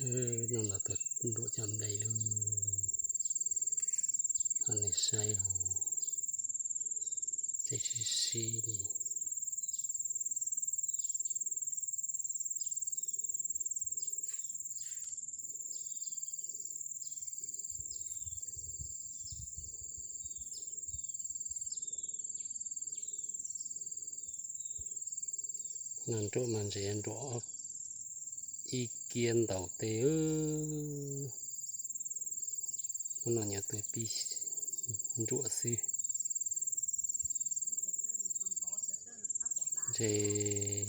Hnub no tuaj nruam cov nplej lauj, nej saib os, txaij sib sib li. No nruam mas ntses nruam ib kiab ntaus tej. Hnub no nyob tuaj pib nruam xwb. Ntses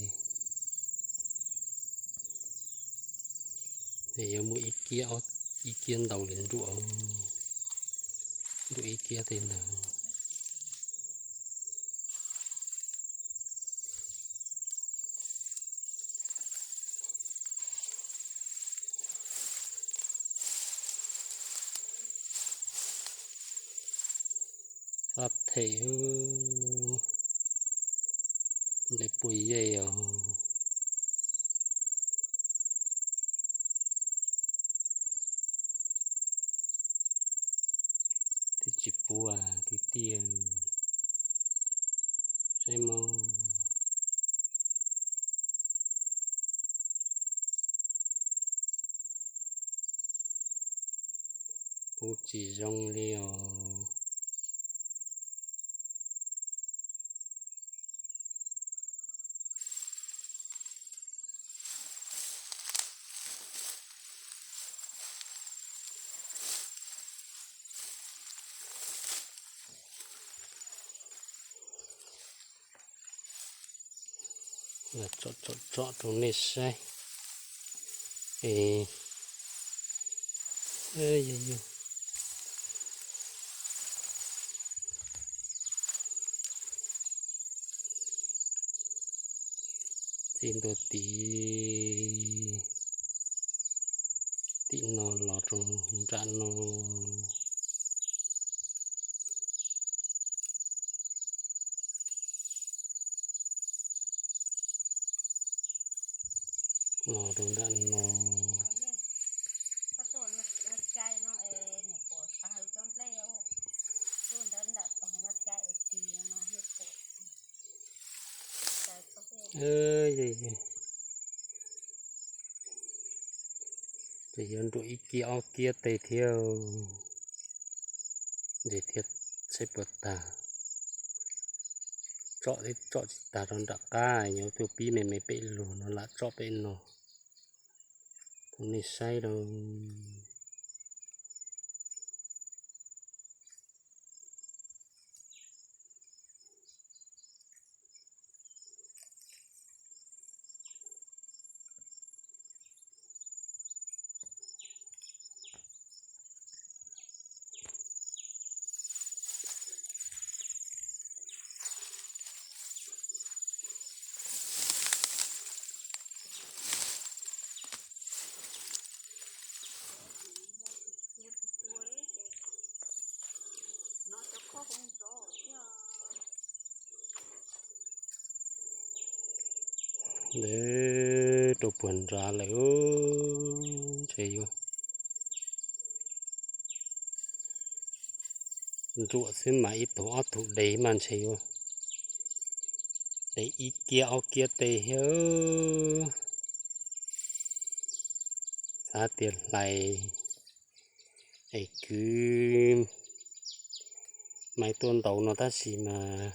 yuav muaj ib kiab, ib kiab ntaus li nruam, nruam ib kiab tej ntawd. Fab them, nplej puaj yej os. Twb tsis puv kwv tij, saib mog. Puv tsis zoo li os. Tsom tsom tsom rau nej saib. Txij ntua tim, tim no los rau nram no. Los rau nram no. Ces yuav nruam ib kiab ob kiab tej thiab, ces thiaj saib puas tag. Tsom thiab tsom tsis tag rau nram qab, yuav tuaj pib me me pem lug no lam tsom pem no rau nej saib lauj. Ntawd rau puag nrad lawm, ntshe yuav nruam xwb mas ib tug ob tug de mas ntshe yuav de ib kiab ob kiab tej thiab. Xav tias hlais es kwv maib tuaj ntaus no tab sis mas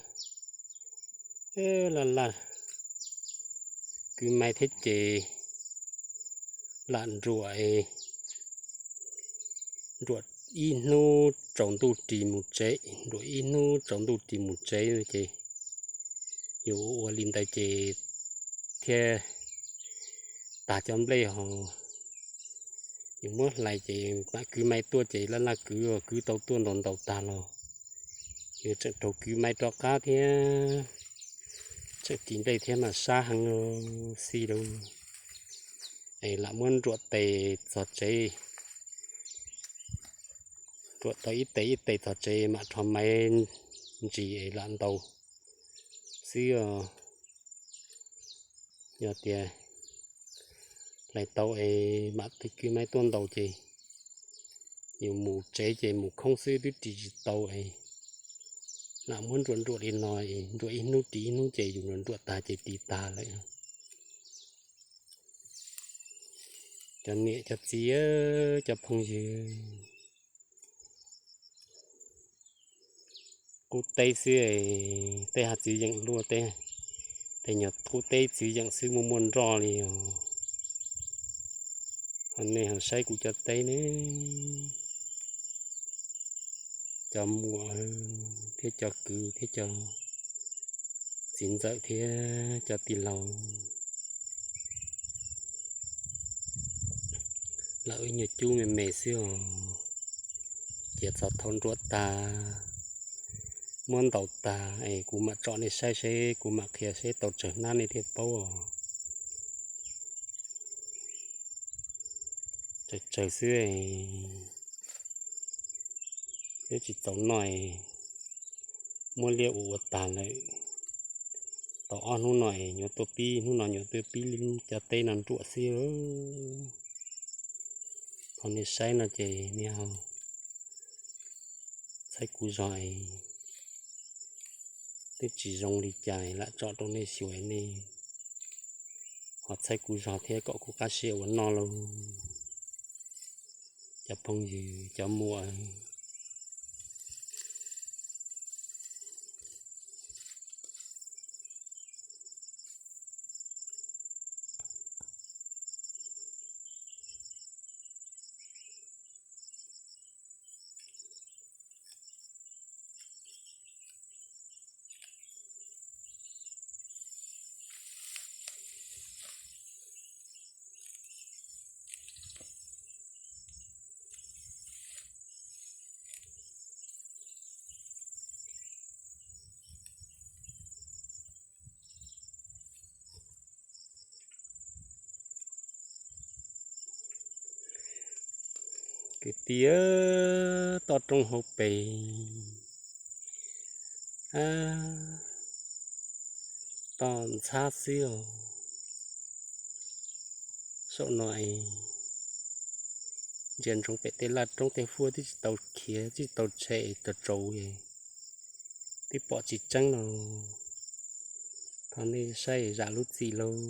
laj laj kwv maib thiab ces lam nruam, nruam ib hnub tsaus ntuj ris mus tsev, nruam ib hnub tsaus ntuj ris mus tsev ces yus ua li ntawd ces thiaj tag cov nplej ho yus muab hlais ces mam kwv maib tuaj ces laj laj kwv, kwv tau tuaj ntaus ntaus tag los yuav tseem raug kwv maib rov qab thiab, tseem ris nplej thiab mas sab heev xij lauj. Es lam muab nruam tes txog tsev, nruam tau ib tes ib tes txog tsev mam rho maib ntsis es lam ntaus xwb os. Yog tias tau es mam tig kiag maiv tuaj ntaus ces yus mus tsev ces mus khoob xwb twb ris tsis tau es, lam muab nruam nruam li no es nruam ib hnub ris ib hnub ces yus nruam nruam tag ces ris tag lawm. Cov niam cov txiv, cov phooj ywg, qub teb xwb, tej hav txiv yeem luaj, tej nyuag qub teb txiv yeem xwb muaj muaj nroj li os. Ho nej ho saib kuv cov teb ne, cov muam thiab cov kwv thiab cov txiv ntxawm thiab cov tij laug, lawv ib nyuag cub me me xwb os. Cia txog thaum nruam tag, muab ntaus tag es kuv mam tsom nej saib seb, kuv mam qhia seb tau tsawg hnab nej thiaj paub os. Tsawg tsawg xwb, twb tsis txaus noj, muab liaj ua ua tag lawm. Tau ob hnub no es nyuam tuaj pib, hnub no nyuam tuaj pib li cov teb no nruam xwb. Thaum nej saib no ces nej ho txhawb kuv zog es twb tsis zoo li cas lam tsom rau nej xyuas, nej ho txhawb kuv zog thiab kom kuv qab siab ua noj lauj, cov phooj ywg cov muam. Kwv tij, toj roob hauv pes, toj ntxhab xwb os. Saum no es ntsia ntsoov pem tej laj roob tej huab twb tsis tau khiav, twb tsis tau tshem, tsaus tsaus, twb pom tsis tseeb no. Thov nej saib zam lub txim lauj.